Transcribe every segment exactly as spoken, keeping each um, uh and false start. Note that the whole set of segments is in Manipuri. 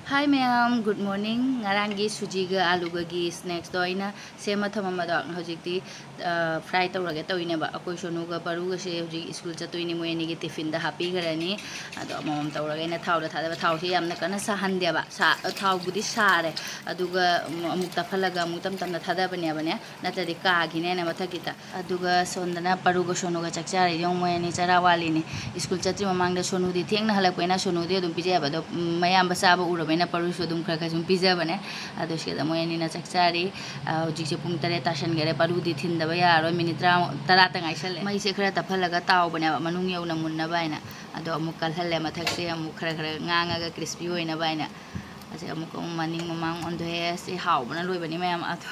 Hi ꯃꯌꯥꯝ, good morning. ꯉꯔꯥꯡꯒꯤ ꯁꯨꯖꯤꯒ ꯑꯥꯂꯨꯒꯒꯤ ꯁ꯭ꯅꯦꯛꯁꯇꯣ ꯑꯩꯅ ꯁꯦꯝꯃ ꯊꯝꯃꯝꯕꯗꯣ ꯍꯧꯖꯤꯛꯇꯤ, ꯑ, ꯐ꯭ꯔꯥꯏ ꯇꯧꯔꯒꯦ ꯇꯧꯔꯤꯅꯦꯕ꯫ ꯑꯩꯈꯣꯏ ꯁꯣꯅꯨꯒ ꯄꯔꯨꯒꯁꯦ ꯍꯧꯖꯤꯛ ꯁ꯭ꯀꯨꯜ ꯆꯠꯇꯣꯏꯅꯤ, ꯃꯣꯏ ꯑꯅꯤꯒꯤ ꯇꯤꯐꯤꯟꯗ ꯍꯥꯞꯄꯤꯈ꯭ꯔꯅꯤ꯫ ꯑꯗꯣ ꯑꯃꯃꯝ ꯇꯧꯔꯒ ꯑꯩꯅ ꯊꯥꯎꯗ ꯊꯥꯗꯕ, ꯊꯥꯎꯁꯦ ꯌꯥꯝꯅ ꯀꯟꯅ ꯁꯥꯍꯟꯗꯦꯕ꯫ ꯁꯥ-, ꯊꯥꯎꯕꯨꯗꯤ ꯁꯥꯔꯦ, ꯑꯗꯨꯒ ꯑꯃꯨꯛ ꯇꯞꯍꯜꯂꯒ ꯑꯃꯨꯛ ꯇꯞ ꯇꯞꯅ ꯊꯥꯗꯕꯅꯦꯕꯅꯦ, ꯅꯠꯇ꯭ꯔꯗꯤ ꯀꯥꯈꯤꯅꯦꯅ ꯃꯊꯛꯀꯤꯗ꯫ ꯑꯗꯨꯒ ꯁꯣꯝꯗꯅ ꯄꯔꯨꯒ ꯁꯣꯅꯨꯒ ꯆꯥꯛ ꯆꯥꯔꯤ꯫ ꯌꯦꯡꯉꯨ, ꯃꯣꯏ ꯑꯅꯤ ꯆꯔꯥ ꯋꯥꯠꯂꯤꯅꯤ꯫ ꯁ꯭ꯀꯨꯜ ꯆꯠꯇ꯭ꯔꯤ ꯃꯃꯥꯡꯗ ꯁꯣꯅꯨꯗꯤ ꯊꯦꯡꯅ ꯍꯜꯂꯛꯄꯅꯤꯅ ꯁꯣꯅꯨꯗꯤ ꯑꯗꯨꯝ ꯄꯤꯖꯩꯑꯕ꯫ ꯑꯗꯣ, ꯎꯝ, ꯃꯌꯥꯝꯕ ꯆꯥꯕ ꯎꯔꯕꯅꯤꯅ ꯄꯔꯨꯁꯨ ꯑꯗꯨꯝ ꯈꯔ ꯈꯔ ꯁꯨꯝ ꯄꯤꯖꯕꯅꯦ꯫ ꯑꯗꯣ ꯁꯤꯗ ꯃꯣꯏ ꯑꯅꯤꯅ ꯆꯥꯛ ꯆꯥꯔꯤ꯫ ꯑ, ꯍꯧꯖꯤꯛꯁꯦ ꯄꯨꯡ ꯇꯔꯦꯠ ꯇꯥꯁꯟꯈꯔꯦ꯫ ꯄꯔꯨꯗꯤ ꯊꯤꯟꯗꯕ ꯌꯥꯔꯔꯣꯏ꯫ ꯃꯤꯅꯤꯠ ꯇꯔꯥ, ꯇꯔꯥꯇ ꯉꯥꯏꯁꯜꯂꯦ꯫ ꯃꯩꯁꯦ ꯈꯔ ꯇꯞꯍꯜꯂꯒ ꯇꯥꯎꯕꯅꯦꯕ, ꯃꯅꯨꯡ ꯌꯧꯅ ꯃꯨꯟꯅꯕ ꯍꯥꯏꯅ꯫ ꯑꯗꯣ ꯑꯃꯨꯛ ꯀꯜꯍꯜꯂꯦ꯫ ꯃꯊꯛꯁꯦ ꯑꯃꯨꯛ ꯈꯔ ꯈꯔ ꯉꯥꯡꯉꯒ ꯀ꯭ꯔꯤꯁꯄꯤ ꯑꯣꯏꯅꯕ ꯍꯥꯏꯅ꯫ ꯑꯁꯤ ꯑꯃꯨꯛꯀ ꯑꯃꯨꯛ ꯃꯅꯤꯡ ꯃꯃꯥꯡ ꯑꯣꯟꯊꯣꯛꯑꯦ꯫ ꯁꯤ ꯍꯥꯎꯕꯅ ꯂꯣꯏꯕꯅꯤ ꯃꯌꯥꯝ꯫ ꯑꯗꯣ,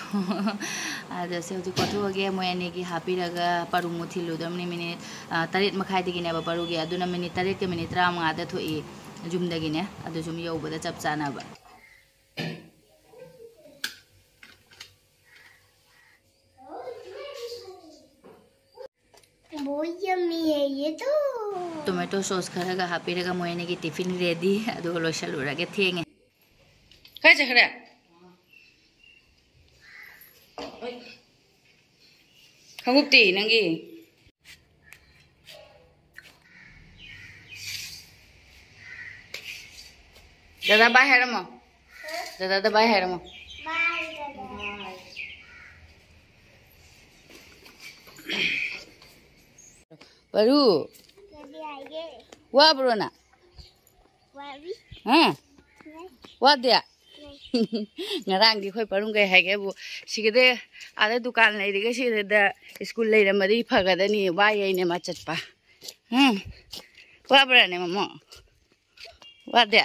ꯑꯗꯣ ꯁꯤ ꯍꯧꯖꯤꯛ ꯀꯣꯠꯊꯣꯛꯑꯒꯦ꯫ ꯃꯣꯏ ꯑꯅꯤꯒꯤ ꯍꯥꯞꯄꯤꯔꯒ ꯄꯔꯨ ꯑꯃꯨꯛ ꯊꯤꯜꯂꯨꯗꯕꯅꯤ꯫ ꯃꯤꯅꯤꯠ, ꯑ, ꯇꯔꯦꯠ ꯃꯈꯥꯏꯗꯒꯤꯅꯦꯕ ꯄꯔꯨꯒꯤ꯫ ꯑꯗꯨꯅ ꯃꯤꯅꯤꯠ ꯇꯔꯦꯠꯀ ꯃꯤꯅꯤꯠ ꯇꯔꯥꯃꯉꯥꯗ ꯊꯣꯛꯏ ꯌꯨꯝꯗꯒꯤꯅꯦ꯫ ꯑꯗꯨ ꯁꯨꯝ ꯌꯧꯕꯗ ꯆꯞ ꯆꯥꯅꯕ꯫ बहुत यम्मी है ये तो। ꯇꯣꯃꯦꯇꯣ ꯁꯣꯁ ꯈꯔꯒ ꯍꯥꯞꯄꯤꯔꯒ ꯃꯣꯏ ꯑꯅꯤꯒꯤ ꯇꯤꯐꯤꯟ ꯔꯦꯗꯤ꯫ ꯑꯗꯨꯒ ꯂꯣꯏꯁꯜꯂꯨꯔꯒꯦ, ꯊꯦꯡꯉꯦ꯫ ꯀꯥꯏ ꯆꯠꯈ꯭ꯔꯦ? ꯈꯣꯡꯎꯞꯇꯤ ꯅꯪꯒꯤ? ꯗꯥꯗꯥ ꯕꯥꯏ ꯍꯥꯏꯔꯝꯃꯣ꯫ ꯗꯥꯗꯥꯗ ꯕꯥꯏ ꯍꯥꯏꯔꯝꯃꯣ꯫ ꯄꯔꯨ, ꯋꯥꯕ꯭ꯔꯣ ꯅꯪ? ꯍꯥ? ꯋꯥꯗꯦ? ꯉꯔꯥꯡꯗꯤ ꯑꯩꯈꯣꯏ ꯄꯔꯨꯡ ꯀꯩ ꯍꯥꯏꯒꯦꯕꯨ, ꯁꯤꯒꯗꯤ ꯑꯥꯗ ꯗꯨꯀꯥꯟ ꯂꯩꯔꯤꯒ ꯁꯤꯗ ꯁ꯭ꯀꯨꯜ ꯂꯩꯔꯝꯃꯗꯤ ꯐꯒꯗꯅꯤ, ꯋꯥꯏ ꯍꯥꯏꯅꯦ ꯃꯥ ꯆꯠꯄ꯫ ꯎꯝ, ꯋꯥꯕ꯭ꯔꯥꯅꯦ ꯃꯃꯣ? ꯋꯥꯗꯦ?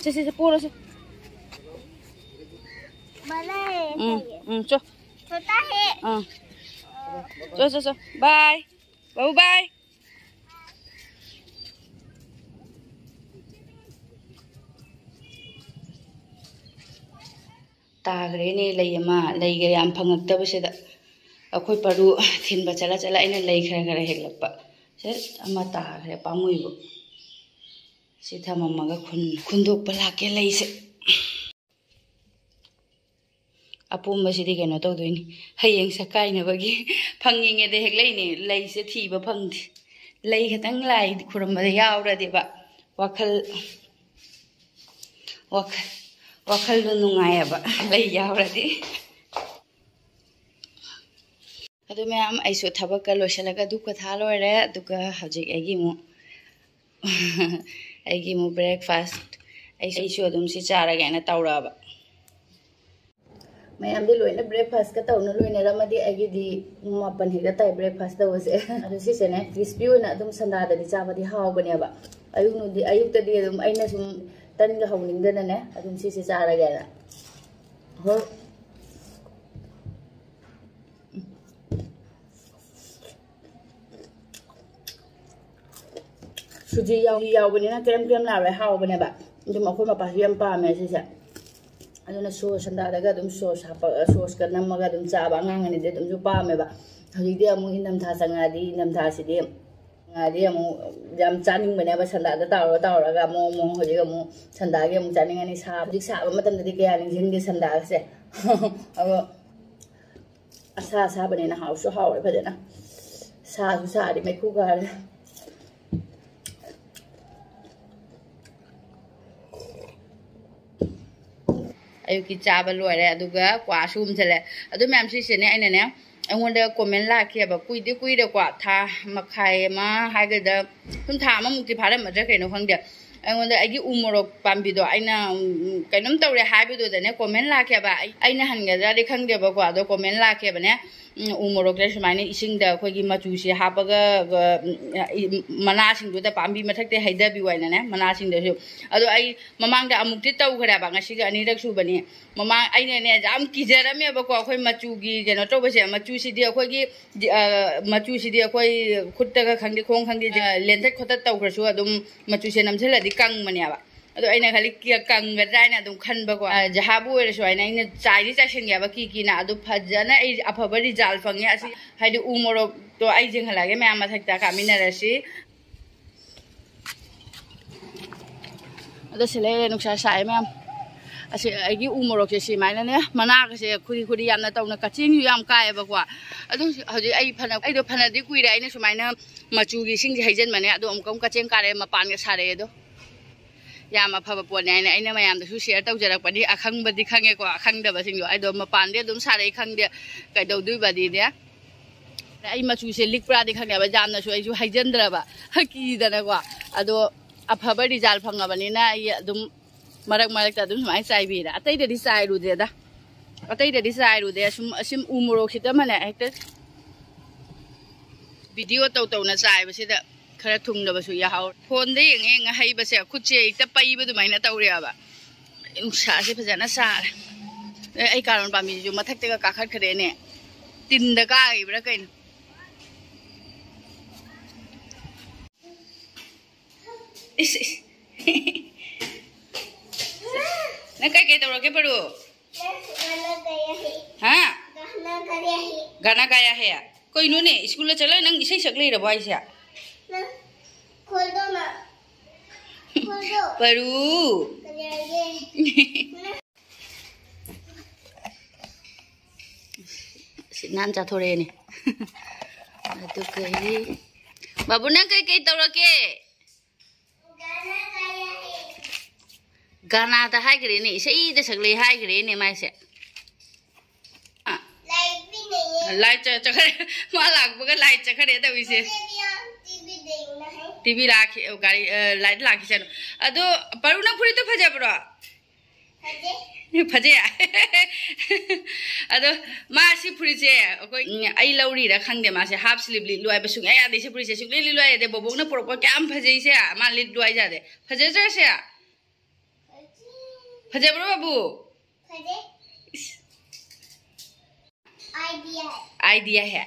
ꯁꯦ, ꯁꯦ, ꯁꯦ, ꯄꯣꯔꯣꯁꯦ꯫ ꯎꯝ, ꯎꯝ, ꯆꯣ꯫ ꯑꯥ꯫ ꯆꯣ, ꯆꯣ, ꯆꯣ꯫ ꯕꯥꯏ꯫ ꯕꯥꯕꯨ ꯕꯥꯏ꯫ ꯇꯥꯈ꯭ꯔꯦꯅꯦ ꯂꯩ ꯑꯃ, ꯂꯩꯒ ꯌꯥꯝ ꯐꯪꯉꯛꯇꯕꯁꯤꯗ꯫ ꯑꯩꯈꯣꯏ ꯄꯔꯨ ꯊꯤꯟꯕ ꯆꯠꯂ ꯆꯠꯂ ꯑꯩꯅ ꯂꯩ ꯈꯔ ꯈꯔ ꯍꯦꯛꯂꯛꯄ꯫ ꯁꯦ, ꯑꯃ ꯇꯥꯈ꯭ꯔꯦ, ꯄꯥꯝꯃꯨꯏꯕꯨ꯫ ꯁꯤ ꯊꯝꯃꯝꯃꯒ ꯈꯨꯟ ꯈꯨꯟꯗꯣꯛꯄ ꯂꯥꯛꯀꯦ ꯂꯩꯁꯦ꯫ ꯑꯄꯣꯝꯕꯁꯤꯗꯤ ꯀꯩꯅꯣ ꯇꯧꯗꯣꯏꯅꯤ, ꯍꯌꯦꯡ ꯁꯛꯀꯥꯏꯅꯕꯒꯤ꯫ ꯐꯪꯉꯤꯉꯩꯗ ꯍꯦꯛ ꯂꯩꯅꯦ, ꯂꯩꯁꯦ ꯊꯤꯕ ꯐꯪꯗꯦ꯫ ꯂꯩ ꯈꯛꯇꯪ ꯂꯥꯏ ꯈꯨꯔꯨꯝꯕꯗ ꯌꯥꯎꯔꯗꯤꯕ ꯋꯥꯈꯜ ꯋꯥꯈꯜ ꯋꯥꯈꯜꯗꯣ ꯅꯨꯡꯉꯥꯏꯌꯦꯕ, ꯂꯩ ꯌꯥꯎꯔꯗꯤ꯫ ꯑꯗꯨ ꯃꯌꯥꯝ, ꯑꯩꯁꯨ ꯊꯕꯛꯀ ꯂꯣꯏꯁꯤꯜꯂꯒ ꯙꯨꯞꯀ ꯊꯥ ꯂꯣꯏꯔꯦ꯫ ꯑꯗꯨꯒ ꯍꯧꯖꯤꯛ ꯑꯩꯒꯤ ꯑꯃꯨꯛ ꯑꯩꯒꯤ ꯑꯃꯨꯛ ꯕ꯭ꯔꯦꯛꯐꯥꯁ꯫ ꯑꯩꯁꯨ ꯑꯗꯨꯝ ꯁꯤ ꯆꯥꯔꯒꯦꯅ ꯇꯧꯔꯛꯑꯕ꯫ ꯃꯌꯥꯝꯗꯤ ꯂꯣꯏꯅ ꯕ꯭ꯔꯦꯛꯐꯥꯁꯀ ꯇꯧꯅ ꯂꯣꯏꯅꯔꯝꯃꯗꯤ, ꯑꯩꯒꯤꯗꯤ ꯄꯨꯡ ꯃꯥꯄꯟ ꯍꯦꯛꯇ ꯇꯥꯏ ꯕ꯭ꯔꯦꯛꯐꯥꯁ ꯇꯧꯕꯁꯦ꯫ ꯑꯗꯨ ꯁꯤꯁꯦꯅꯦ, ꯀ꯭ꯔꯤꯁꯄꯤ ꯑꯣꯏꯅ ꯑꯗꯨꯝ ꯁꯟꯗꯥꯗꯗꯤ ꯆꯥꯕꯗꯤ ꯍꯥꯎꯕꯅꯦꯕ꯫ ꯑꯌꯨꯛ ꯅꯨꯡꯗꯤ ꯑꯌꯨꯛꯇꯗꯤ ꯑꯗꯨꯝ ꯑꯩꯅ ꯁꯨꯝ ꯇꯟꯒ ꯍꯧꯅꯤꯡꯗꯅꯅꯦ, ꯑꯗꯨꯝ ꯁꯤꯁꯦ ꯆꯥꯔꯒꯦꯅ꯫ ꯍꯣꯏ꯫ ꯁꯨꯖꯤ ꯌꯥꯎ-, ꯌꯥꯎꯕꯅꯤꯅ ꯀ꯭ꯔꯦꯝ ꯀ꯭ꯔꯦꯝ ꯂꯥꯎꯔꯦ, ꯍꯥꯎꯕꯅꯦꯕ꯫ ꯑꯗꯨꯝ ꯑꯩꯈꯣꯏ ꯃꯄꯥꯁꯨ ꯌꯥꯝ ꯄꯥꯝꯃꯦ ꯁꯤꯁꯦ꯫ ꯑꯗꯨꯅ ꯁꯣꯁ ꯁꯟꯗꯥꯗꯒ ꯑꯗꯨꯝ ꯁꯣꯁ ꯍꯥꯞꯄ, ꯁꯣꯁꯀ ꯅꯝꯃꯒ ꯑꯗꯨꯝ ꯆꯥꯕ ꯑꯉꯥꯡ ꯑꯅꯤꯗꯤ ꯑꯗꯨꯝꯁꯨ ꯄꯥꯝꯃꯦꯕ꯫ ꯍꯧꯖꯤꯛꯇꯤ ꯑꯃꯨꯛ ꯏꯪꯊꯝꯊꯥ ꯆꯪꯉꯛꯑꯗꯤ, ꯏꯪꯊꯝꯊꯥꯁꯤꯗꯤ ꯆꯪꯉꯛꯑꯗꯤ ꯑꯃꯨꯛ ꯌꯥꯝ ꯆꯥꯅꯤꯡꯕꯅꯦꯕ, ꯁꯟꯗꯥꯗ ꯇꯧꯔ ꯇꯧꯔꯒ ꯑꯃꯨꯛ ꯑꯃꯨꯛ ꯍꯧꯖꯤꯛ ꯑꯃꯨꯛ ꯁꯟꯗꯥꯒꯤ ꯑꯃꯨꯛ ꯆꯥꯅꯤꯡꯉꯅꯤ꯫ ꯁꯥ-, ꯍꯧꯖꯤꯛ ꯁꯥꯕ ꯃꯇꯝꯗꯗꯤ ꯀꯌꯥ ꯅꯤꯡꯁꯤꯡꯗꯦ ꯁꯟꯗꯥꯒꯁꯦ꯫ ꯑꯗꯣ ꯑꯁꯥ ꯑꯁꯥꯕꯅꯤꯅ ꯍꯥꯎꯁꯨ ꯍꯥꯎꯔꯦ ꯐꯖꯅ꯫ ꯁꯥꯁꯨ ꯁꯥꯔꯦ, ꯃꯩꯈꯨ ꯀꯥꯔꯦ꯫ ꯑꯌꯨꯛꯀꯤ ꯆꯥꯕ ꯂꯣꯏꯔꯦ, ꯑꯗꯨꯒ ꯀ꯭ꯋꯥꯁꯨ ꯎꯝꯁꯤꯜꯂꯦ꯫ ꯑꯗꯨ ꯃꯌꯥꯝ ꯁꯤꯁꯦꯅꯦ, ꯑꯩꯅꯅꯦ, ꯑꯩꯉꯣꯟꯗ ꯀꯣꯃꯦꯟ ꯂꯥꯛꯈꯤꯑꯕ, ꯀꯨꯏꯗꯤ ꯀꯨꯏꯔꯦꯀꯣ, ꯊꯥ ꯃꯈꯥꯏ ꯑꯃ ꯍꯥꯏꯒꯗ꯭ꯔꯥ, ꯁꯨꯝ ꯊꯥ ꯑꯃꯃꯨꯛꯇꯤ ꯐꯥꯔꯝꯃꯗ꯭ꯔꯥ ꯀꯩꯅꯣ ꯈꯪꯗꯦ꯫ ꯑꯩꯉꯣꯟꯗ ꯑꯩꯒꯤ ꯎ ꯃꯣꯔꯣꯛ ꯄꯥꯝꯕꯤꯗꯣ ꯑꯩꯅ, ꯎꯝ, ꯀꯩꯅꯣꯝ ꯇꯧꯔꯦ ꯍꯥꯏꯕꯗꯨꯗꯅꯦ ꯀꯣꯃꯦꯟ ꯂꯥꯛꯈꯤꯑꯕ꯫ ꯑꯩ, ꯑꯩꯅ ꯍꯟꯒꯗ꯭ꯔꯥꯗꯤ ꯈꯪꯗꯦꯕꯀꯣ, ꯑꯗꯣ ꯀꯣꯃꯦꯟ ꯂꯥꯛꯈꯤꯑꯕꯅꯦ꯫ ꯎꯝ, ꯎ ꯃꯣꯔꯣꯛꯇ ꯁꯨꯃꯥꯏꯅ ꯏꯁꯤꯡꯗ ꯑꯩꯈꯣꯏꯒꯤ ꯃꯆꯨꯁꯦ ꯍꯥꯞꯄꯒ, ꯎꯝ, ꯏ-, ꯃꯅꯥꯁꯤꯡꯗꯨꯗ ꯄꯥꯝꯕꯤ ꯃꯊꯛꯇ ꯍꯩꯊꯕꯤꯌꯨ ꯍꯥꯏꯅꯅꯦ, ꯃꯅꯥꯁꯤꯡꯗꯁꯨ꯫ ꯑꯗꯣ ꯑꯩ ꯃꯃꯥꯡꯗ ꯑꯃꯨꯛꯇꯤ ꯇꯧꯈ꯭ꯔꯦꯕ, ꯉꯁꯤꯒ ꯑꯅꯤꯔꯛ ꯁꯨꯕꯅꯤ꯫ ꯃꯃꯥꯡ ꯑꯩꯅꯅꯦ ꯌꯥꯝ ꯀꯤꯖꯔꯝꯃꯦꯕꯀꯣ, ꯑꯩꯈꯣꯏ ꯃꯆꯨꯒꯤ ꯀꯩꯅꯣ ꯇꯧꯕꯁꯦ, ꯃꯆꯨꯁꯤꯗꯤ ꯑꯩꯈꯣꯏꯒꯤ, ꯑ, ꯃꯆꯨꯁꯤꯗꯤ ꯑꯩꯈꯣꯏ ꯈꯨꯠꯇꯒ ꯈꯪꯗꯦ, ꯈꯣꯡ ꯈꯪꯗꯦ, ꯑ, ꯂꯦꯟꯊꯠ ꯈꯣꯠꯇꯠ ꯇꯧꯈ꯭ꯔꯁꯨ ꯑꯗꯨꯝ ꯃꯆꯨꯁꯦ ꯅꯝꯁꯤꯜꯂꯗꯤ ꯀꯪꯕꯅꯦꯕ꯫ ꯑꯗꯣ ꯑꯩꯅ ꯈꯜꯂꯤ ꯀ-, ꯀꯪꯒꯗ꯭ꯔꯥ ꯍꯥꯏꯅ ꯑꯗꯨꯝ ꯈꯟꯕꯀꯣ꯫ ꯑ, ꯖꯍꯥꯕꯨ ꯑꯣꯏꯔꯁꯨ ꯍꯥꯏꯅ ꯑꯩꯅ ꯆꯥꯏꯗꯤ ꯆꯥꯏꯁꯟꯒꯦꯕ ꯀꯤ ꯀꯤꯅ, ꯑꯗꯨ ꯐꯖꯅ ꯑꯩ ꯑꯐꯕ ꯔꯤꯖꯜ ꯐꯪꯉꯦ꯫ ꯑꯁꯤ ꯍꯥꯏꯗꯤ ꯎ ꯃꯣꯔꯣꯛꯇꯣ ꯑꯩ ꯌꯦꯡꯍꯜꯂꯛꯑꯒꯦ, ꯃꯌꯥꯝ ꯃꯊꯛꯇ ꯀꯥꯞꯃꯤꯟꯅꯔꯁꯤ꯫ ꯑꯗꯣ ꯁꯤ ꯂꯩꯔꯦ, ꯅꯨꯡꯁꯥ ꯁꯥꯏ ꯃꯌꯥꯝ꯫ ꯑꯁꯤ ꯑꯩꯒꯤ ꯎ ꯃꯣꯔꯣꯛꯁꯦ ꯁꯤ ꯁꯨꯃꯥꯏꯅꯅꯦ, ꯃꯅꯥꯒꯁꯦ ꯈꯨꯔꯤ ꯈꯨꯔꯤ ꯌꯥꯝꯅ ꯇꯧꯅ, ꯀꯛꯆꯦꯡꯁꯨ ꯌꯥꯝ ꯀꯥꯏꯌꯦꯕꯀꯣ꯫ ꯑꯗꯨ ꯍꯧꯖꯤꯛ ꯑꯩ ꯐꯅ, ꯑꯩꯗꯣ ꯐꯅꯗꯤ ꯀꯨꯏꯔꯦ ꯑꯩꯅ ꯁꯨꯃꯥꯏꯅ ꯃꯆꯨꯒꯤ ꯏꯁꯤꯡꯁꯦ ꯍꯩꯖꯤꯟꯕꯅꯦ꯫ ꯑꯗꯣ ꯑꯃꯨꯛꯀ ꯑꯃꯨꯛ ꯀꯛꯆꯦꯡ ꯀꯥꯔꯛꯑꯦ, ꯃꯄꯥꯟꯒ ꯁꯥꯔꯛꯑꯦ꯫ ꯑꯗꯣ ꯌꯥꯝ ꯑꯐꯕ ꯄꯣꯠꯅꯦ ꯍꯥꯏꯅ ꯑꯩꯅ ꯃꯌꯥꯝꯗꯁꯨ ꯁꯤꯌꯔ ꯇꯧꯖꯔꯛꯄꯅꯤ, ꯑꯈꯪꯕꯗꯤ ꯈꯪꯉꯦꯀꯣ, ꯑꯈꯪꯗꯕꯁꯤꯡꯗꯣ꯫ ꯑꯩꯗꯣ ꯃꯄꯥꯟꯗꯤ ꯑꯗꯨꯝ ꯁꯥꯔꯛꯏ, ꯈꯪꯗꯦ ꯀꯩꯗꯧꯗꯣꯏꯕꯗꯤꯅꯦ꯫ ꯑꯩ ꯃꯆꯨꯁꯦ ꯂꯤꯛꯄ꯭ꯔꯥꯗꯤ ꯈꯪꯉꯦꯕ, ꯌꯥꯝꯅꯁꯨ ꯑꯩꯁꯨ ꯍꯩꯖꯤꯟꯗ꯭ꯔꯕ ꯀꯤꯗꯅꯀꯣ꯫ ꯑꯗꯣ ꯑꯐꯕ ꯔꯤꯖꯜ ꯐꯪꯉꯕꯅꯤꯅ ꯑꯩ ꯑꯗꯨꯝ ꯃꯔꯛ ꯃꯔꯛꯇ ꯑꯗꯨꯝ ꯁꯨꯃꯥꯏꯅ ꯆꯥꯏꯕꯤꯔꯦ꯫ ꯑꯇꯩꯗꯗꯤ ꯆꯥꯏꯔꯨꯗꯦꯗ, ꯑꯇꯩꯗꯗꯤ ꯆꯥꯏꯔꯨꯗꯦ꯫ ꯁꯨꯝ, ꯑꯁꯨꯝ ꯎ ꯃꯣꯔꯣꯛꯁꯤꯗꯃꯅꯦ ꯍꯦꯛꯇ ꯚꯤꯗꯤꯑꯣ ꯇꯧ ꯇꯧꯅ ꯆꯥꯏꯕꯁꯤꯗ ꯈꯔ ꯊꯨꯡꯗꯕꯁꯨ ꯌꯥꯍꯧꯔꯦ꯫ ꯐꯣꯟꯗ ꯌꯦꯡꯉ ꯌꯦꯡꯉ ꯍꯩꯕꯁꯦ ꯈꯨꯠꯁꯦ ꯍꯦꯛꯇ ꯄꯩꯕ ꯑꯗꯨꯃꯥꯏꯅ ꯇꯧꯔꯦꯕ꯫ ꯅꯨꯡꯁꯥꯁꯦ ꯐꯖꯅ ꯁꯥꯔꯦ꯫ ꯑꯦ, ꯑꯩ ꯀꯥꯔꯣꯟ ꯄꯥꯝꯕꯤꯁꯤꯁꯨ ꯃꯊꯛꯇꯒ ꯀꯥꯈꯠꯈ꯭ꯔꯦꯅꯦ꯫ ꯇꯤꯟꯗ ꯀꯥꯈꯤꯕ꯭ꯔꯥ ꯀꯩꯅꯣ? ꯏꯁ, ꯏꯁ꯫ ꯅꯪ ꯀꯩꯀꯩ ꯇꯧꯔꯒꯦ, ꯄꯔꯨ? ꯍꯥ? ꯒꯥꯅꯥ ꯒꯥꯌꯥ ꯍꯦ꯫ ꯀꯩꯅꯣꯅꯦ, ꯁ꯭ꯀꯨꯜꯗ ꯆꯠꯂꯒ ꯅꯪ ꯏꯁꯩ ꯁꯛ ꯂꯩꯔꯕꯣ ꯍꯥꯏꯁꯦ? ꯄꯔꯨ꯫ ꯁꯤ ꯅꯍꯥꯟ ꯆꯥꯊꯣꯔꯛꯑꯦꯅꯦ꯫ ꯑꯗꯨꯒ ꯕꯥꯕꯨ, ꯅꯪ ꯀꯩꯀꯩ ꯇꯧꯔꯛꯀꯦ? ꯒꯥꯅꯥꯗ ꯍꯥꯏꯈ꯭ꯔꯦꯅꯦ, ꯏꯁꯩꯗ ꯁꯛꯂꯛꯑꯦ ꯍꯥꯏꯈ꯭ꯔꯦꯅꯦ ꯃꯥꯏꯁꯦ꯫ ꯑ꯫ ꯂꯥꯏꯠ ꯆ-, ꯆꯠꯈ꯭ꯔꯦ꯫ ꯃꯥ ꯂꯥꯛꯄꯒ ꯂꯥꯏꯠ ꯆꯠꯈ꯭ꯔꯦ ꯇꯧꯔꯤꯁꯦ꯫ ꯇꯤꯚꯤ ꯂꯥꯛꯈꯤ, ꯑ, ꯒꯥꯔꯤ, ꯑ, ꯂꯥꯏꯠ ꯂꯥꯛꯈꯤꯁꯅꯨ꯫ ꯑꯗꯣ ꯄꯔꯨ, ꯅꯪ ꯐꯨꯔꯤꯠꯇꯣ ꯐꯖꯕ꯭ꯔꯣ? ꯐꯖꯩ꯫ ꯐꯖꯩ? ꯑꯗꯣ ꯃꯥ ꯁꯤ ꯐꯨꯔꯤꯠꯁꯦ ꯑꯩꯈꯣꯏ, ꯎꯝ, ꯑꯩ ꯂꯧꯔꯤꯔꯥ ꯈꯪꯗꯦ, ꯃꯥꯁꯦ ꯍꯥꯐ ꯁ꯭ꯂꯤꯞ ꯂꯤꯠꯂꯨ ꯍꯥꯏꯕ ꯁꯨꯡꯌꯥ ꯌꯥꯗꯦ꯫ ꯁꯤ ꯐꯨꯔꯤꯠꯁꯦ ꯁꯨꯡꯂꯤꯠ ꯂꯤꯠꯂꯨ ꯌꯥꯗꯦ꯫ ꯕꯣꯕꯣꯛꯅ ꯄꯨꯔꯛꯄ ꯀꯌꯥꯝ ꯐꯖꯩꯁꯦ, ꯃꯥ ꯂꯤꯠꯂꯨ ꯍꯥꯏ ꯌꯥꯗꯦ꯫ ꯐꯖꯗ꯭ꯔꯥ ꯁꯦ? ꯐꯖꯕ꯭ꯔꯣ ꯕꯥꯕꯨ? ꯐꯖꯩ꯫ ꯏꯁ꯫ ꯑꯥꯏꯗꯤꯌꯥ꯫ ꯑꯥꯏꯗꯤꯌꯥ ꯍꯦ꯫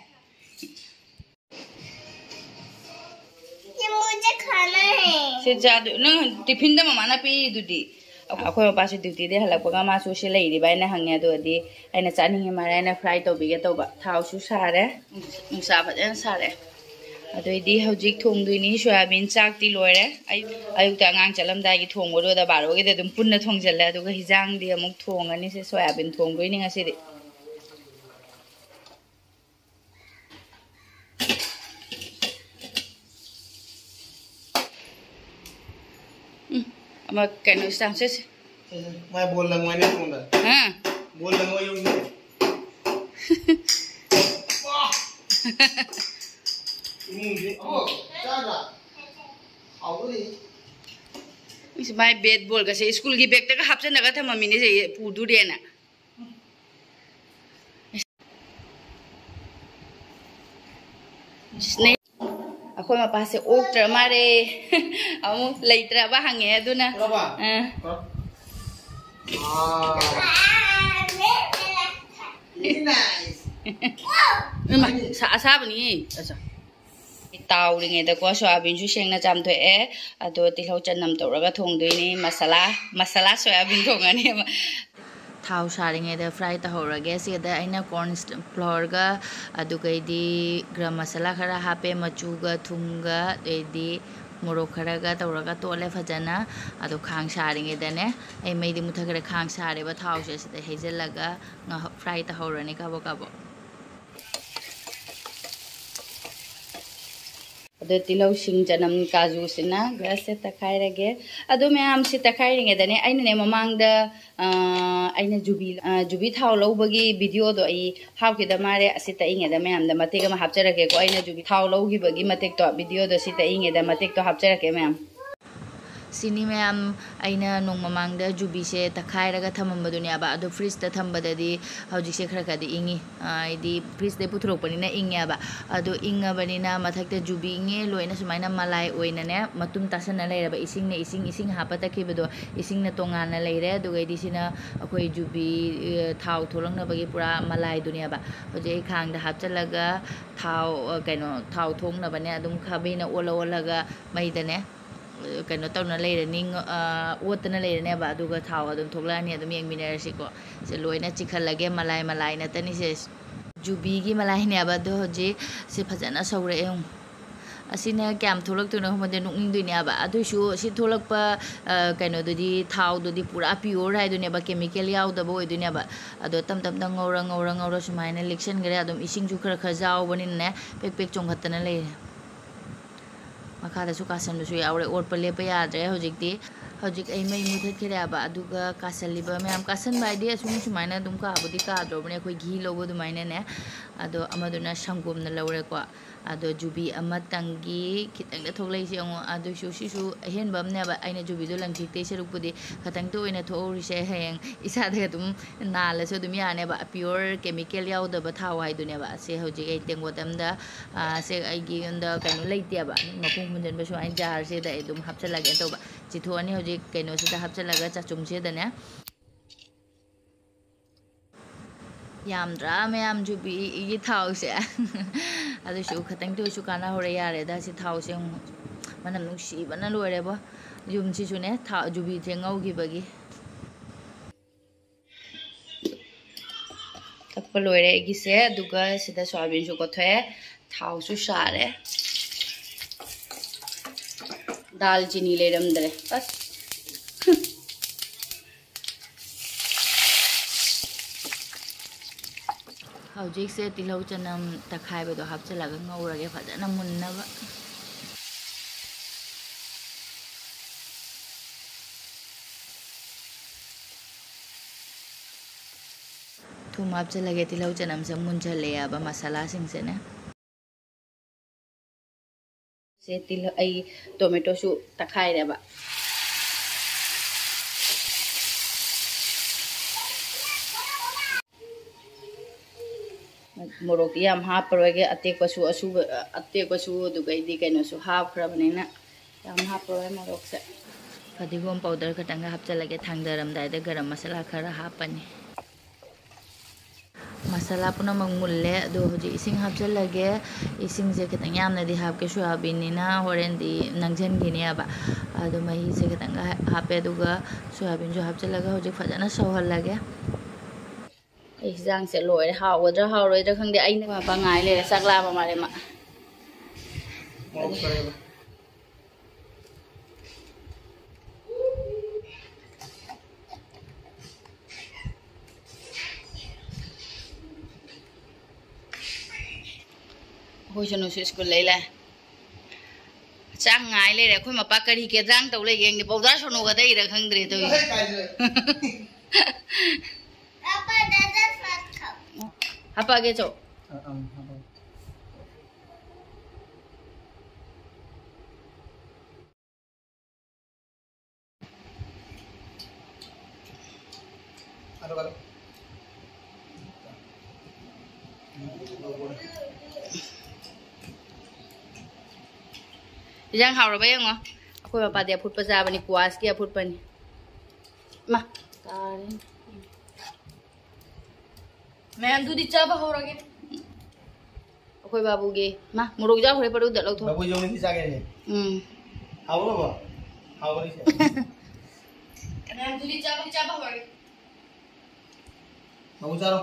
ये मुझे खाना है। ꯁꯤ ꯆꯥꯗꯣꯏ-, ꯅꯪ ꯇꯤꯐꯤꯟꯗ ꯃꯃꯥꯅ ꯄꯤꯔꯤꯗꯨꯗꯤ꯫ ꯑꯩꯈꯣꯏ ꯃꯄꯥꯁꯨ ꯗ꯭ꯌꯨꯇꯤꯗꯩ ꯍꯜꯂꯛꯄꯒ ꯃꯥꯁꯨ ꯁꯤ ꯂꯩꯔꯤꯕ ꯍꯥꯏꯅ ꯍꯪꯉꯦ꯫ ꯑꯗꯨꯒꯗꯤ ꯑꯩꯅ ꯆꯥꯅꯤꯡꯉꯤ ꯃꯥꯜꯂꯦ, ꯑꯩꯅ ꯐ꯭ꯔꯥꯏ ꯇꯧꯕꯤꯒꯦ ꯇꯧꯕ꯫ ꯊꯥꯎꯁꯨ ꯁꯥꯔꯦ, ꯅꯨꯡꯁꯥ ꯐꯖꯅ ꯁꯥꯔꯦ꯫ ꯑꯗꯨꯏꯗꯤ ꯍꯧꯖꯤꯛ ꯊꯣꯡꯗꯣꯏꯅꯤ ꯁꯣꯌꯥꯕꯤꯟ꯫ ꯆꯥꯛꯇꯤ ꯂꯣꯏꯔꯦ꯫ ꯑꯩ ꯑꯌꯨꯛꯇ ꯑꯉꯥꯡ ꯆꯠꯂꯝꯗꯥꯏꯒꯤ ꯊꯣꯡꯕꯗꯣ ꯑꯗ ꯕꯥꯔꯣꯒꯤꯗ ꯑꯗꯨꯝ ꯄꯨꯟꯅ ꯊꯣꯡꯖꯜꯂꯦ꯫ ꯑꯗꯨꯒ ꯍꯤꯟꯖꯥꯡꯗꯤ ꯑꯃꯨꯛ ꯊꯣꯡꯉꯅꯤ꯫ ꯁꯦ ꯁꯣꯌꯥꯕꯤꯟ ꯊꯣꯡꯗꯣꯏꯅꯤ ꯉꯁꯤꯗꯤ꯫ ꯎꯝ, ꯑꯃ ꯀꯩꯅꯣ ꯆꯥꯁꯦ꯫ ꯃꯥꯏ ꯕꯣꯜ ꯂꯪꯉꯣꯏꯅꯦ ꯁꯣꯝꯗ꯫ ꯍꯥ? ꯕꯣꯜ ꯂꯪꯉꯣꯏ ꯌꯨꯝꯗ꯫ ꯏꯃꯨꯡꯁꯦ꯫ ꯑꯣ, ꯆꯥꯗ꯭ꯔꯥ? ꯍꯥꯎꯕꯅꯤ꯫ ꯏꯁ, ꯃꯥꯏ ꯕꯦꯠ ꯕꯣꯜꯒꯁꯦ ꯁ꯭ꯀꯨꯜꯒꯤ ꯕꯦꯛꯇꯒ ꯍꯥꯞꯆꯜꯂꯒ ꯊꯝꯃꯝꯃꯤꯅꯦ, ꯁꯦ ꯄꯨꯗꯣꯔꯦꯅ꯫ ꯏꯁꯅꯦ꯫ ꯑꯩꯈꯣꯏ ꯃꯄꯥꯁꯦ ꯑꯣꯛꯇ꯭ꯔ ꯃꯥꯜꯂꯦ꯫ ꯑꯃꯨꯛ ꯂꯩꯇ꯭ꯔꯕ ꯍꯪꯉꯦ ꯑꯗꯨꯅ꯫ ꯄꯨꯔꯕ? ꯑꯥ꯫ ꯑꯥ꯫ Very nice. ꯏꯃꯥ, ꯁꯥ-, ꯑꯁꯥꯕꯅꯤ꯫ ꯑꯁꯥ꯫ ꯇꯥꯎꯔꯤꯉꯩꯗꯀꯣ ꯁꯣꯌꯥꯕꯤꯟꯁꯨ ꯁꯦꯡꯅ ꯆꯥꯝꯊꯣꯛꯑꯦ꯫ ꯑꯗꯣ ꯇꯤꯜꯍꯧ ꯆꯅꯝ ꯇꯧꯔꯒ ꯊꯣꯡꯗꯣꯏꯅꯤ꯫ ꯃꯁꯥꯂꯥ, ꯃꯁꯥꯂꯥ ꯁꯣꯌꯥꯕꯤꯟ ꯊꯣꯡꯉꯅꯦꯕ꯫ ꯊꯥꯎ ꯁꯥꯔꯤꯉꯩꯗ fry ꯇꯧꯍꯧꯔꯒꯦ꯫ ꯁꯤꯗ ꯑꯩꯅ corn flourꯒ, ꯑꯗꯨꯒꯩꯗꯤ ꯒꯔꯝ ꯃꯁꯥꯂꯥ ꯈꯔ ꯍꯥꯞꯄꯦ, ꯃꯆꯨꯒ ꯊꯨꯝꯒ, ꯑꯗꯩꯗꯤ ꯃꯣꯔꯣꯛ ꯈꯔꯒ ꯇꯧꯔꯒ ꯇꯣꯠꯂꯦ ꯐꯖꯅ꯫ ꯑꯗꯣ ꯈꯥꯡ ꯁꯥꯔꯤꯉꯩꯗꯅꯦ, ꯑꯩ ꯃꯩꯗꯤ ꯃꯨꯠꯊꯠꯈ꯭ꯔꯦ, ꯈꯥꯡ ꯁꯥꯔꯦꯕ, ꯊꯥꯎꯁꯦ ꯁꯤꯗ ꯍꯩꯖꯤꯜꯂꯒ ꯉꯥꯏꯍꯥꯛ fry ꯇꯧꯍꯧꯔꯅꯤ ꯀꯥꯕꯛ ꯀꯥꯕꯛ꯫ ꯑꯗꯣ ꯇꯤꯜꯍꯧ, ꯁꯤꯡ, ꯆꯅꯝ, ꯀꯥꯖꯨꯁꯤꯅ ꯒ꯭ꯔꯁꯁꯦ ꯇꯛꯈꯥꯏꯔꯒꯦ꯫ ꯑꯗꯣ ꯃꯌꯥꯝꯁꯤ ꯇꯛꯈꯥꯏꯔꯤꯉꯩꯗꯅꯦ, ꯑꯩꯅꯅꯦ ꯃꯃꯥꯡꯗ, ꯑ, ꯑꯩꯅ ꯖꯨꯕꯤ, ꯑ, ꯖꯨꯕꯤ ꯊꯥꯎ ꯂꯧꯕꯒꯤ videoꯗꯣ ꯑꯩ ꯍꯥꯞꯈꯤꯗ ꯃꯥꯜꯂꯦ꯫ ꯑꯁꯤ ꯇꯛꯏꯉꯩꯗ ꯃꯌꯥꯝꯗ ꯃꯇꯦꯛ ꯑꯃ ꯍꯥꯞꯆꯔꯛꯀꯦꯀꯣ꯫ ꯑꯩꯅ ꯖꯨꯕꯤ ꯊꯥꯎ ꯂꯧꯈꯤꯕꯒꯤ ꯃꯇꯦꯛꯇꯣ, videoꯗꯣ ꯁꯤ ꯇꯛꯏꯉꯩꯗ ꯃꯇꯦꯛꯇꯣ ꯍꯥꯞꯆꯔꯛꯀꯦ ꯃꯌꯥꯝ꯫ ꯁꯤꯅꯤ ꯃꯌꯥꯝ, ꯑꯩꯅ ꯅꯣꯡ ꯃꯃꯥꯡꯗ ꯖꯨꯕꯤꯁꯦ ꯇꯛꯈꯥꯏꯔꯒ ꯊꯝꯃꯝꯕꯗꯨꯅꯦꯕ꯫ ꯑꯗꯣ fridgeꯇ ꯊꯝꯕꯗꯗꯤ ꯍꯧꯖꯤꯛꯁꯦ ꯈꯔ ꯈꯔꯗꯤ ꯏꯪꯉꯤ꯫ ꯑ, ꯍꯥꯏꯗꯤ fridgeꯇꯩ ꯄꯨꯊꯣꯔꯛꯄꯅꯤꯅ ꯏꯪꯉꯦꯕ꯫ ꯑꯗꯣ ꯏꯪꯉꯕꯅꯤꯅ ꯃꯊꯛꯇ ꯖꯨꯕꯤ ꯏꯪꯉꯦ ꯂꯣꯏꯅ ꯁꯨꯃꯥꯏꯅ ꯃꯂꯥꯏ ꯑꯣꯏꯅꯅꯦ ꯃꯇꯨꯝ ꯇꯥꯁꯟꯅ ꯂꯩꯔꯕ꯫ ꯏꯁꯤꯡꯅ ꯏꯁꯤꯡ, ꯏꯁꯤꯡ ꯍꯥꯞꯄ ꯇꯛꯈꯤꯕꯗꯣ ꯏꯁꯤꯡꯅ ꯇꯣꯉꯥꯟꯅ ꯂꯩꯔꯦ꯫ ꯑꯗꯨꯒꯩꯗꯤ ꯁꯤꯅ ꯑꯩꯈꯣꯏ ꯖꯨꯕꯤ, ꯑ, ꯊꯥꯎ ꯊꯣꯛꯂꯛꯅꯕꯒꯤ ꯄꯨꯔꯥ ꯃꯂꯥꯏꯗꯨꯅꯦꯕ꯫ ꯍꯧꯖꯤꯛ ꯑꯩ ꯈꯥꯡꯗ ꯍꯥꯞꯆꯜꯂꯒ ꯊꯥꯎ, ꯑ, ꯀꯩꯅꯣ, ꯊꯥꯎ ꯊꯣꯛꯅꯕꯅꯦ ꯑꯗꯨꯝ ꯈꯥꯕꯩꯅ ꯑꯣꯜꯂ ꯑꯣꯜꯂꯒ ꯃꯩꯗꯅꯦ ꯀꯩꯅꯣ ꯇꯧꯅ ꯂꯩꯔꯅꯤ, ꯉ-, ꯑ, ꯑꯣꯠꯇꯅ ꯂꯩꯔꯅꯦꯕ꯫ ꯑꯗꯨꯒ ꯊꯥꯎ ꯑꯗꯨꯝ ꯊꯣꯛꯂꯛꯑꯅꯤ, ꯑꯗꯨꯝ ꯌꯦꯡꯃꯤꯟꯅꯔꯁꯤꯀꯣ꯫ ꯁꯦ ꯂꯣꯏꯅ ꯆꯤꯛꯍꯜꯂꯒꯦ, ꯃꯂꯥꯏ ꯃꯂꯥꯏ ꯅꯠꯇꯅꯤ ꯁꯦ꯫ ꯖꯨꯕꯤꯒꯤ ꯃꯂꯥꯏꯅꯦꯕ꯫ ꯑꯗꯣ ꯍꯧꯖꯤꯛ ꯁꯦ ꯐꯖꯅ ꯁꯧꯔꯛꯑꯦ ꯌꯦꯡꯉꯨ꯫ ꯑꯁꯤꯅ ꯀꯌꯥꯝ ꯊꯣꯛꯂꯛꯇꯣꯏꯅꯣ ꯈꯪꯕꯗ ꯅꯣꯛꯅꯤꯡꯗꯣꯏꯅꯦꯕ꯫ ꯑꯗꯨꯏꯁꯨ ꯁꯤ ꯊꯣꯛꯂꯛꯄ, ꯑ, ꯀꯩꯅꯣꯗꯨꯗꯤ, ꯊꯥꯎꯗꯨꯗꯤ ꯄꯨꯔꯥ pure ꯍꯥꯏꯗꯨꯅꯦꯕ, chemical ꯌꯥꯎꯗꯕ ꯑꯣꯏꯗꯣꯏꯅꯦꯕ꯫ ꯑꯗꯣ ꯇꯞ ꯇꯞꯅ ꯉꯧꯔ ꯉꯧꯔ ꯉꯧꯔ ꯁꯨꯃꯥꯏꯅ ꯂꯤꯛꯁꯟꯈ꯭ꯔꯦ꯫ ꯑꯗꯨꯝ ꯏꯁꯤꯡꯁꯨ ꯈꯔ ꯈꯔ ꯌꯥꯎꯕꯅꯤꯅꯅꯦ, ꯄꯦꯛ ꯄꯦꯛ ꯆꯣꯡꯈꯠꯇꯅ ꯂꯩꯔꯦ꯫ ꯃꯈꯥꯗꯁꯨ ꯀꯥꯁꯟꯕꯁꯨ ꯌꯥꯎꯔꯦ꯫ ꯑꯣꯠꯄ ꯂꯦꯞꯄ ꯌꯥꯗ꯭ꯔꯦ ꯍꯧꯖꯤꯛꯇꯤ꯫ ꯍꯧꯖꯤꯛ ꯑꯩ ꯃꯩ ꯃꯨꯊꯠꯈ꯭ꯔꯦꯕ꯫ ꯑꯗꯨꯒ ꯀꯥꯁꯜꯂꯤꯕ ꯃꯌꯥꯝ, ꯀꯥꯁꯟꯕ ꯍꯥꯏꯗꯤ ꯑꯁꯨꯝ ꯁꯨꯃꯥꯏꯅ ꯑꯗꯨꯝ ꯀꯥꯕꯨꯗꯤ ꯀꯥꯗ꯭ꯔꯣꯕꯅꯦ, ꯑꯩꯈꯣꯏ ꯘꯤ ꯂꯧꯕ ꯑꯗꯨꯃꯥꯏꯅꯅꯦ꯫ ꯑꯗꯣ ꯑꯃꯗꯨꯅ ꯁꯪꯒꯣꯝꯅ ꯂꯧꯔꯦꯀꯣ꯫ ꯑꯗꯣ ꯖꯨꯕꯤ ꯑꯃꯇꯪꯒꯤ ꯈꯤꯇꯪꯗ ꯊꯣꯛꯂꯛꯏꯁꯦ ꯌꯦꯡꯉꯣ꯫ ꯑꯗꯨꯏꯁꯨ ꯁꯤꯁꯨ ꯑꯍꯦꯟꯕ ꯑꯃꯅꯦꯕ꯫ ꯑꯩꯅ ꯖꯨꯕꯤꯗꯣ ꯂꯪꯊꯤꯛꯇꯩ ꯁꯔꯨꯛꯄꯨꯗꯤ ꯈꯇꯪꯇ ꯑꯣꯏꯅ ꯊꯣꯛꯍꯧꯔꯤꯁꯦ꯫ ꯍꯌꯦꯡ ꯏꯁꯥꯗ ꯑꯗꯨꯝ ꯅꯥꯜꯂꯁꯨ ꯑꯗꯨꯝ ꯌꯥꯅꯦꯕ꯫ Pure chemical ꯌꯥꯎꯗꯕ ꯊꯥꯎ ꯍꯥꯏꯗꯨꯅꯦꯕ꯫ ꯑꯁꯦ ꯍꯧꯖꯤꯛ ꯑꯩ ꯇꯦꯡꯀꯣꯠ ꯑꯃꯗ, ꯑ, ꯁꯦ ꯑꯩꯒꯤ ꯌꯨꯝꯗ ꯀꯩꯅꯣ ꯂꯩꯇꯦꯕ, ꯃꯈꯨꯝ ꯈꯨꯝꯖꯤꯟꯕ ꯁꯨꯃꯥꯏꯅ ꯖꯥꯔꯁꯤꯗ ꯑꯩ ꯑꯗꯨꯝ ꯍꯥꯞꯆꯤꯜꯂꯒꯦ ꯇꯧꯕ꯫ ꯆꯤꯊꯣꯛꯑꯅꯤ ꯍꯧꯖꯤꯛ ꯀꯩꯅꯣꯁꯤꯗ ꯍꯥꯞꯆꯤꯜꯂꯒ, ꯆꯥꯆꯨꯝꯁꯤꯗꯅꯦ꯫ ꯌꯥꯝꯗ꯭ꯔꯥ ꯃꯌꯥꯝ ꯖꯨꯕꯤꯒꯤ ꯊꯥꯎꯁꯦ? ꯑꯗꯨꯁꯨ ꯈꯇꯪꯇ ꯑꯣꯏꯁꯨ ꯀꯥꯟꯅꯍꯧꯔꯦ꯫ ꯌꯥꯔꯦꯗ, ꯁꯤ ꯊꯥꯎꯁꯦ ꯑꯃꯨꯛ ꯃꯅꯝ ꯅꯨꯡꯁꯤꯕꯅ ꯂꯣꯏꯔꯦꯕꯣ꯫ ꯌꯨꯝꯁꯤꯁꯨꯅꯦ ꯊꯥꯎ, ꯖꯨꯕꯤꯁꯦ ꯉꯧꯈꯤꯕꯒꯤ꯫ ꯀꯛꯄ ꯂꯣꯏꯔꯦ ꯑꯩꯒꯤꯁꯦ꯫ ꯑꯗꯨꯒ ꯁꯤꯗ ꯁꯣꯌꯥꯕꯤꯟꯁꯨ ꯀꯣꯠꯊꯣꯛꯑꯦ, ꯊꯥꯎꯁꯨ ꯁꯥꯔꯦ꯫ ꯗꯥꯜ ꯆꯤꯅꯤ ꯂꯩꯔꯝꯗ꯭ꯔꯦ꯫ ꯑꯁ꯫ ꯍꯧꯖꯤꯛꯁꯦ ꯇꯤꯜꯍꯧ ꯆꯅꯝ ꯇꯛꯈꯥꯏꯕꯗꯣ ꯍꯥꯞꯆꯤꯜꯂꯒ ꯉꯧꯔꯒꯦ ꯐꯖꯅ ꯃꯨꯟꯅꯕ꯫ ꯊꯨꯝ ꯍꯥꯞꯆꯤꯜꯂꯒꯦ꯫ ꯇꯤꯜꯍꯧ ꯆꯅꯝꯁꯦ ꯃꯨꯟꯖꯜꯂꯛꯑꯦꯕ, ꯃꯁꯥꯂꯥꯁꯤꯡꯁꯦꯅꯦ꯫ ꯁꯦ ꯇꯤꯜꯍꯧ, ꯑꯩ ꯇꯣꯃꯦꯇꯣꯁꯨ ꯇꯛꯈꯥꯏꯔꯦꯕ꯫ ꯃꯣꯔꯣꯛꯇꯤ ꯌꯥꯝ ꯍꯥꯞꯄꯔꯣꯏꯒꯦ, ꯑꯇꯦꯛꯄꯁꯨ ꯑꯁꯨꯕ, ꯑꯇꯦꯛꯄꯁꯨ, ꯑꯗꯨꯒꯩꯗꯤ ꯀꯩꯅꯣꯁꯨ ꯍꯥꯞꯈ꯭ꯔꯕꯅꯤꯅ ꯌꯥꯝ ꯍꯥꯞꯄꯔꯣꯏ ꯃꯣꯔꯣꯛꯁꯦ꯫ ꯐꯗꯤꯒꯣꯝ powder ꯈꯇꯪꯒ ꯍꯥꯞꯆꯤꯜꯂꯒꯦ, ꯊꯥꯡꯗꯔꯝꯗꯥꯏꯗ ꯒꯔꯝ ꯃꯁꯥꯂꯥ ꯈꯔ ꯍꯥꯞꯄꯅꯤ꯫ ꯃꯁꯥꯂꯥ ꯄꯨꯝꯅꯃꯛ ꯃꯨꯜꯂꯦ꯫ ꯑꯗꯣ ꯍꯧꯖꯤꯛ ꯏꯁꯤꯡ ꯍꯥꯞꯆꯤꯜꯂꯒꯦ꯫ ꯏꯁꯤꯡꯁꯦ ꯈꯤꯇꯪ ꯌꯥꯝꯅꯗꯤ ꯍꯥꯞꯀꯦ, ꯁꯣꯌꯥꯕꯤꯟꯅꯤꯅ ꯍꯣꯔꯦꯟꯗꯤ ꯅꯪꯁꯤꯟꯈꯤꯅꯦꯕ꯫ ꯑꯗꯣ ꯃꯍꯤꯁꯦ ꯈꯤꯇꯪꯒ ꯍꯥꯞꯄꯦ, ꯑꯗꯨꯒ ꯁꯣꯌꯥꯕꯤꯟꯁꯨ ꯍꯥꯞꯆꯤꯜꯂꯒ ꯍꯧꯖꯤꯛ ꯐꯖꯅ ꯁꯧꯍꯜꯂꯒꯦ꯫ ꯑꯩ ꯍꯤꯟꯖꯥꯡꯁꯦ ꯂꯣꯏꯔꯦ꯫ ꯍꯥꯎꯒꯗ꯭ꯔꯥ ꯍꯥꯎꯔꯣꯏꯗ꯭ꯔꯥ ꯈꯪꯗꯦ꯫ ꯑꯩꯅ ꯃꯄꯥ ꯉꯥꯏ ꯂꯩꯔꯦ, ꯆꯥꯛ ꯂꯥꯝꯕ ꯃꯥꯜꯂꯦ ꯃꯥ꯫ ꯃꯣꯔꯣꯛ ꯁꯥꯏꯌꯦꯕ꯫ ꯑꯩꯈꯣꯏ ꯁꯅꯨꯁꯨ ꯁ꯭ꯀꯨꯜ ꯂꯩ ꯂꯥꯛꯑꯦ꯫ ꯆꯥꯛ ꯉꯥꯏ ꯂꯩꯔꯦ꯫ ꯑꯩꯈꯣꯏ ꯃꯄꯥ ꯀꯔꯤ ꯀꯦꯗ꯭ꯔꯥꯡ ꯇꯧ ꯂꯩꯒꯦ ꯈꯪꯗꯦ꯫ ꯄꯧꯗ꯭ꯔ ꯁꯣꯅꯨꯒ ꯇꯩꯔ ꯈꯪꯗ꯭ꯔꯦ ꯇꯧꯔꯤꯁꯦ꯫ ꯍꯦ, ꯀꯥꯏꯗ? ꯍꯥꯄꯛꯑꯒꯦ ꯆꯣ꯫ ꯑ, ꯑꯪ, ꯍꯥꯄꯛꯑꯒꯦ꯫ ꯑꯗꯨꯒ ꯏꯟꯖꯥꯡ ꯍꯥꯎꯔꯕ ꯌꯦꯡꯉꯣ꯫ ꯑꯩꯈꯣꯏ ꯃꯄꯥꯗꯤ ꯑꯐꯨꯠꯄ ꯆꯥꯕꯅꯤ, ꯀ꯭ꯋꯥꯁꯀꯤ ꯑꯐꯨꯠꯄꯅꯤ꯫ ꯃꯥ, ꯇꯥꯔꯦ꯫ ꯃꯌꯥꯝꯗꯨꯗꯤ ꯆꯥꯕ ꯍꯧꯔꯒꯦ꯫ ꯑꯩꯈꯣꯏ ꯕꯥꯕꯨꯒꯤ꯫ ꯃꯥ, ꯃꯣꯔꯣꯛ ꯌꯥꯎꯈ꯭ꯔꯦ, ꯄꯔꯨꯗ ꯂꯧꯊꯣꯛ꯫ ꯕꯥꯕꯨ ꯌꯧꯅꯗꯤ ꯆꯥꯒꯦꯅꯦ꯫ ꯎꯝ꯫ ꯍꯥꯎꯕ꯭ꯔꯣ? ꯍꯥꯎꯕꯅꯤ ꯁꯦ꯫ ꯃꯌꯥꯝꯗꯨꯗꯤ ꯆꯥꯕ, ꯆꯥꯕ ꯍꯧꯔꯒꯦ꯫ ꯕꯥꯕꯨ ꯆꯥꯔꯣ꯫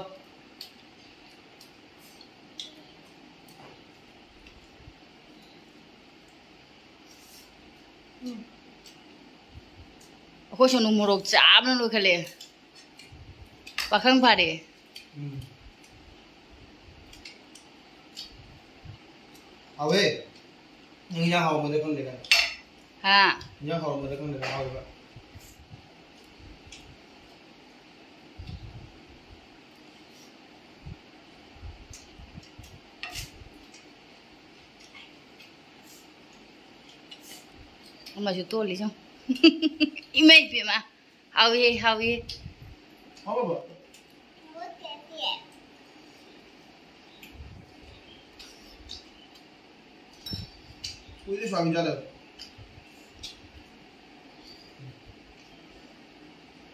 ꯎꯝ꯫ ꯑꯩꯈꯣꯏ ꯁꯣꯅꯨ ꯃꯣꯔꯣꯛ ꯆꯥꯕꯅ ꯂꯣꯏꯈꯠꯂꯦ꯫ ꯄꯥꯈꯪ ꯐꯥꯔꯦ꯫ ꯎꯝ꯫ ꯍꯥꯎꯋꯦ꯫ ꯅꯪ ꯏꯟꯖꯥꯡ ꯍꯥꯎꯕꯗ ꯈꯪꯗꯦ ꯀꯥꯏꯅ꯫ ꯍꯥ? ꯏꯟꯖꯥꯡ ꯍꯥꯎꯕꯗ ꯈꯪꯗꯦ ꯀꯥꯏꯅ ꯍꯥꯎꯋꯦꯕ꯫ ꯑꯃꯁꯨ ꯇꯣꯜꯂꯤ ꯁꯨꯝ꯫ ꯏꯃꯥꯏ ꯄꯦꯝꯃ꯫ ꯍꯥꯎꯏ, ꯍꯥꯎꯏ꯫ ꯍꯥꯎꯔꯕꯣ? ꯀꯨꯏꯔꯦ ꯁ꯭ꯋꯥꯃꯤ ꯆꯥꯗꯕ꯫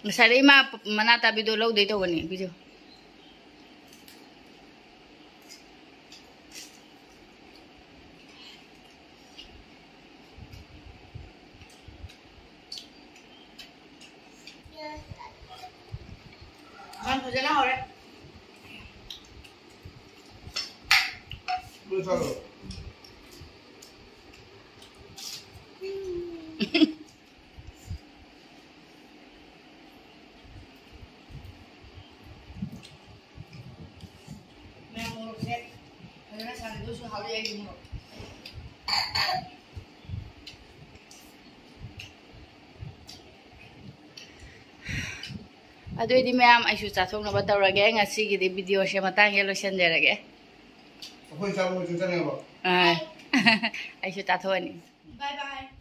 ꯉꯁꯥꯏꯗꯩ ꯏꯃꯥ ꯃꯅꯥ ꯇꯥꯕꯤꯗꯣ ꯂꯧꯗꯣꯏ ꯇꯧꯕꯅꯤ, ꯕꯤꯖꯨ꯫ ꯌꯥꯝ ꯐꯖꯅ ꯍꯧꯔꯦ꯫ ꯂꯣꯏ ꯆꯥꯔꯣ꯫ ꯁꯥꯡꯗꯨꯁꯨ ꯍꯥꯎꯔꯦ ꯑꯩꯒꯤ ꯃꯣꯔꯣꯛ꯫ ꯑꯗꯨꯑꯣꯏꯗꯤ ꯃꯌꯥꯝ, ꯑꯩꯁꯨ ꯆꯥꯊꯣꯛꯅꯕ ꯇꯧꯔꯒꯦ꯫ ꯉꯁꯤꯒꯤꯗꯤ ꯚꯤꯗꯤꯑꯣꯁꯦ ꯃꯇꯥꯡꯁꯤꯗ ꯂꯣꯏꯁꯤꯟꯖꯔꯒꯦ꯫ ꯑꯩꯈꯣꯏ ꯆꯥꯕ ꯑꯣꯏꯅ ꯆꯠꯆꯔꯦꯕ꯫ ꯑꯥ꯫ ꯑꯩꯁꯨ ꯆꯥꯊꯣꯛꯑꯅꯤ꯫ Bye bye.